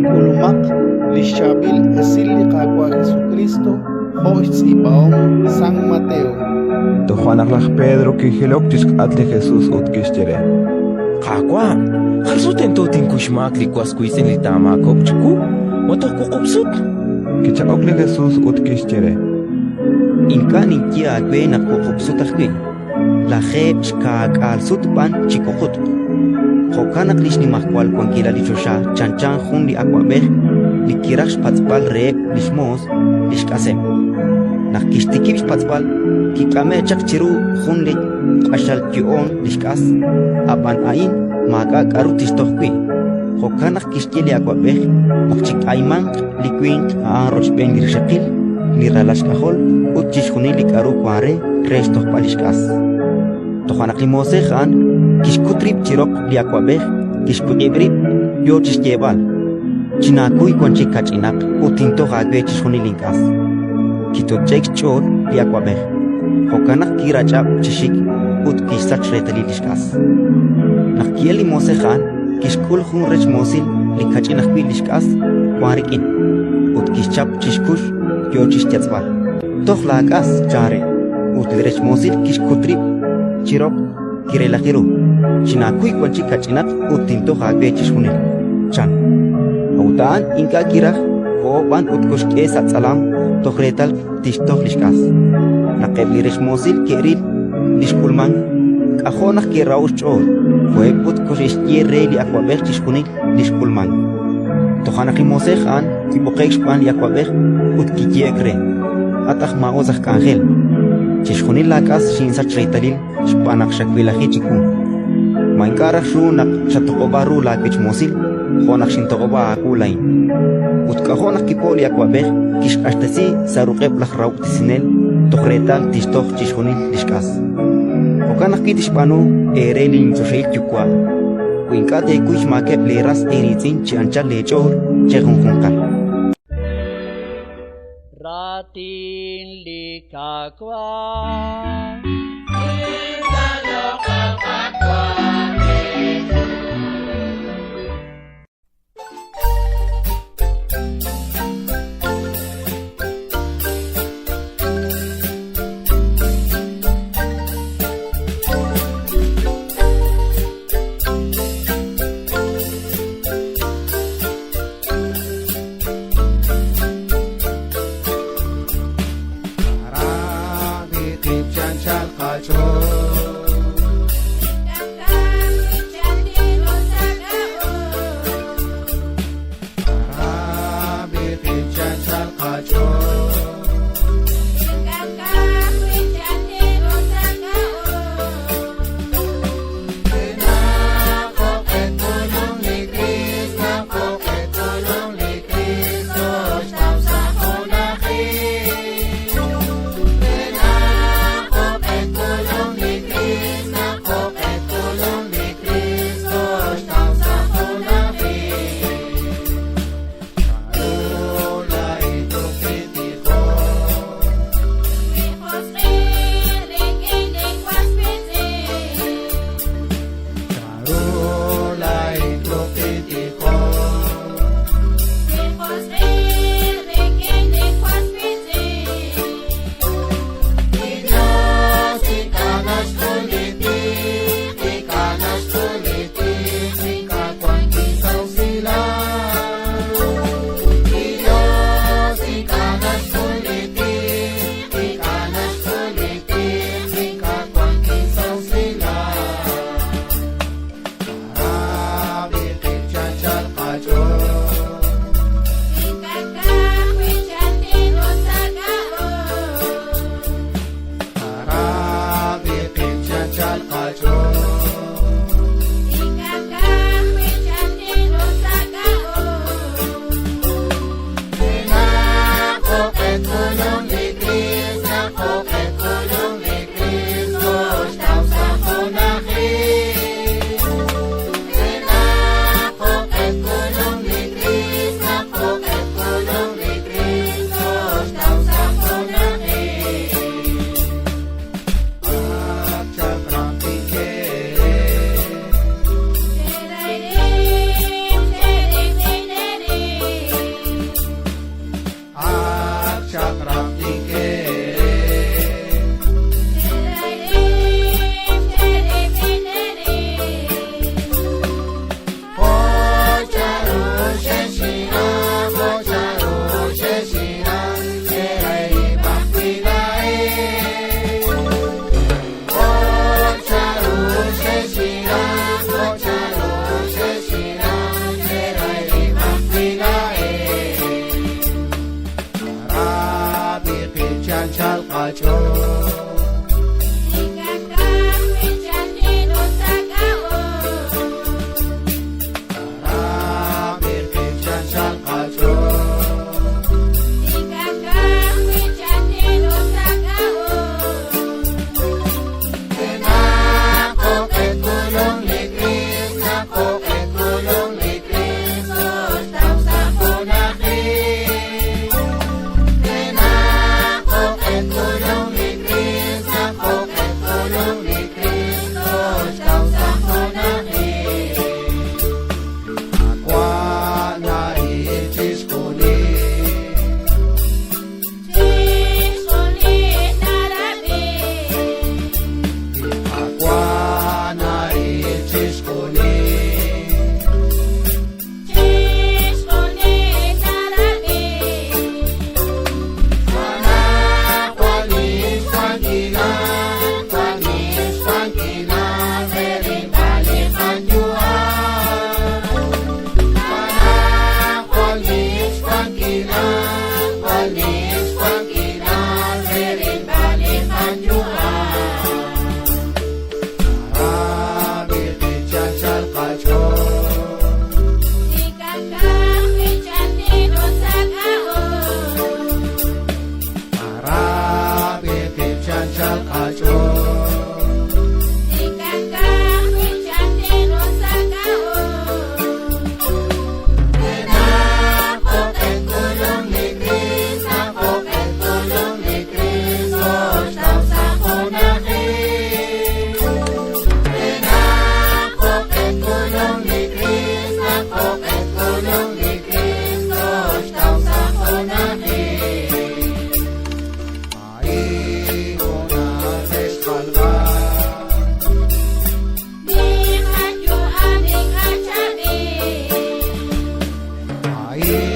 K'ulumaq li xChaab'il Esil li Qaawa' Jesukriist jo' xtz'iib'ahom San Mateo. Toja' naq laj Pedro kijilok chi xk'atq li Jesus ut kixye re: Qaawa', jar sut tento tinkuy xmaak li was wiitz'in li taamaakob'q chiwu? Ma toj wuqub' sut? Kichaq'ok li Jesus ut kixye re: Ink'a' ninye aawe naq wuqub' sut ajwi', 70 sut b'an chi wuqutq. Jo'kan naq li xnimajwal wankilal li choxa chanchan jun li awab'ej li kiraj xpatz'b'al reheb' li xmoos li xk'aseb'. Naq kixtikib' xpatz'b'al, kik'ame'k chaq chiru jun li q'axal yo'oon li xk'as, ab'an a'in maak'a' k'aru tixtoj wi'. Jo'kan naq kixye li awab'ej naq chik'aymanq li winq a'an rochb'een li rixaqil, li ralal xk'ajol ut chixjunil li k'aru wank re, re xtojb'al li xk'as. Toja' naq li moosej a'an kixkut rib' chi roq li awab'ej, kixwiq'ib' rib', yo chi xyeeb'al: «Chinaakuy wan chik kach'inaq ut tintoj aawe chixjunil link'as». Kitoch'e'k xch'ool li awab'ej, jo'kan naq kirach'ab' chi xik ut kixsach reetalil li xk'as. Naq ki'elk li moosej a'an, kixk'ul jun rech moosil li kach'in ajwi' li xk'as wank rik'in, ut kixchap chi xkux, yo chi xyatz'b'al: «Toj laak'as», chan re. Ut li rech moosil kixkut rib' chi roq, kirelaji ru: «Chinaakuy wan chik kach'inaq ut tintoj aawe chixjunil», chan. A'ut a'an ink'a' kiraj, koho b'an ut koxk'e sa' tz'alam toj reetal tixtoj li xk'as. Naq eb' li rech moosil ke'ril li xk'ulmank, k'ajo' naq ke'raho'k xch'ool, koheb' ut koxe'xye re li awab'ej chixjunil li xk'ulmank. Toja' naq li moosej a'an kib'oqe'k xb'aan li awab'ej ut kiyehe'k re: «At aj maa'us aj k'anjel, chixjunil laak'as xinsach reetalil xb'aan naq xawelaji chiwu. Ma ink'a' raj xru naq xatoq'ob'a ru laawech moosil jo' naq xintoq'ob'a aawu laa'in?» Ut k'ajo' naq kipo'k li awab'ej, kixq'axtesi sa' ruq'eb' laj rahob'tesinel toj reetal tixtoj chixjunil li xk'as. Jo'kan ajwi' tixb'aanu eere linchoxahil Yuwa' wi ink'a' teekuy xmaakeb' leeras eeriitz'in chi anchal leech'ool chejunjunqal. Raatin li Qaawa'. A'in.